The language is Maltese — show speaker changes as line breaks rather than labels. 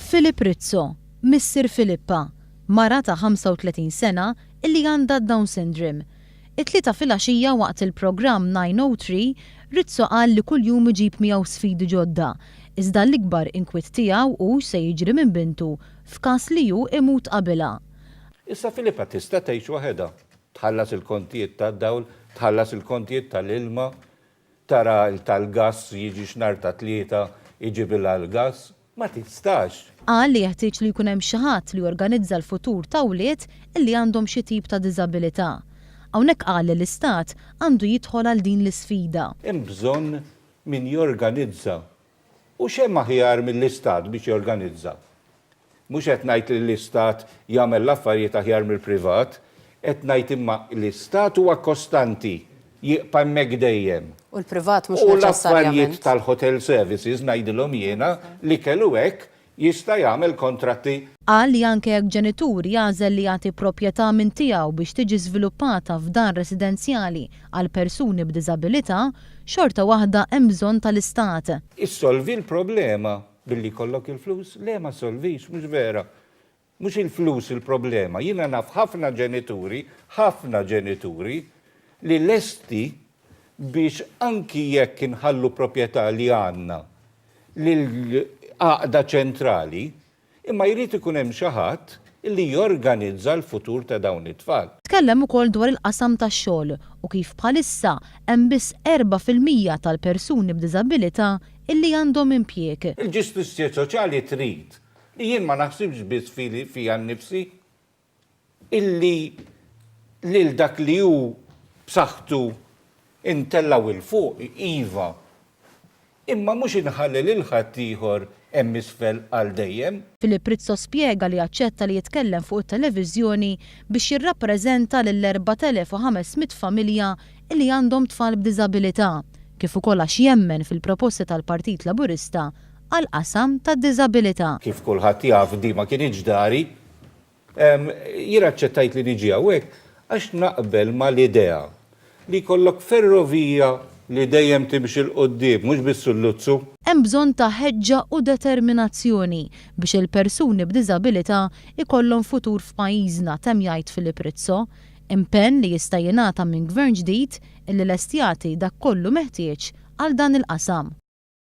Philip Rizzo, missier Philippa, mara ta' 35 sena illi għandha d-Down Syndrome. It-Tlieta filgħaxija waqt il-programm 903, Rizzo qal li kuljum iġib miegħu sfidi ġodda, iżda l-ikbar inkwiet tiegħu hu x'se jiġri minn bintu f'każ li hu imut qabilha.
Issa Philippa tista' tgħix waħedha, tħallas il-kontijiet tad-dawl, tħallas il-kontijiet tal-ilma, Tara l-tal-gass jiġix nhar ta' Tlieta jġibilha l-gass? Ma tistax!
Qal li jeħtieġ li jkun hemm xi ħadd li jorganizza l-futur ta' wlied li għandhom xi tip ta' diżabilità. Hawnhekk qal li l-Istat għandu jidħol għal din l-isfida.
Hemm bżonn min jorganizza. U x'hemm aħjar mill-Istat biex jorganizza? Mhux qed ngħid li l-Istat jagħmel l-affarijiet aħjar mill-privat, qed ngħid imma l-Istat huwa kostanti, jibqa' hemmhekk dejjem.
U l-privat mhux neċessarjament.
U l-affarijiet tal-hotel services, ngħidilhom jiena, l-ikel u hekk, jista' jagħmel kontratti.
Qal li anke jekk ġenitur jagħżel li jagħti proprjetà minn tiegħu biex tiġi żviluppata f'dar residenzjali għal persuni b'diżabilità, xorta waħda hemm bżonn tal-Istat.
Issolvi l-problema. Billi jkollok il-flus? Le ma ssolvix, mhux vera. Mhux il-flus il-problema. Jiena naf ħafna ġenituri, ħafna ġenituri, li lesti biex anki jekk inħallu proprjetà li għandna lil għaqda ċentrali, Imma jrid ikun hemm xi ħadd li jorganizza l-futur ta' dawn it-tfal.
Tkellem ukoll dwar il-qasam tax-xogħol u kif bħalissa hemm biss 4% tal-persuni b'diżabilità illi għandhom impjieg.
Il-ġustizzja soċjali trid li jien ma naħsibx biss fija nnifsi, illi lil dak li hu b'saħħtu ntellgħu 'l fuq, iva, imma mhux inħalli lil ħaddieħor hemm isfel għal dejjem.
Philip Rizzo spjega li aċċetta li jitkellem fuq it-televiżjoni biex jirrappreżenta lill-4,500 familja li għandhom tfal b'diżabilità, kif ukoll għax jemmen fil-proposti tal-Partit Laburista għall-qasam tad-diżabilità.
Kif kulħadd jaf di ma kinitx dari. Jien aċċettajt li niġi hawnhekk għax naqbel mal-idea li jkollok ferrovija li dejjem timxi 'l quddiem, mhux bis-sulluzzu.
Hemm bżonn ta' ħeġġa u determinazzjoni biex il-persuni b'diżabilità jkollhom futur f'pajjiżna, temm jgħid Philip Rizzo. Impenn li jista' jingħata minn Gvern ġdid illi lest jagħti dak kollu meħtieġ għal dan il-qasam.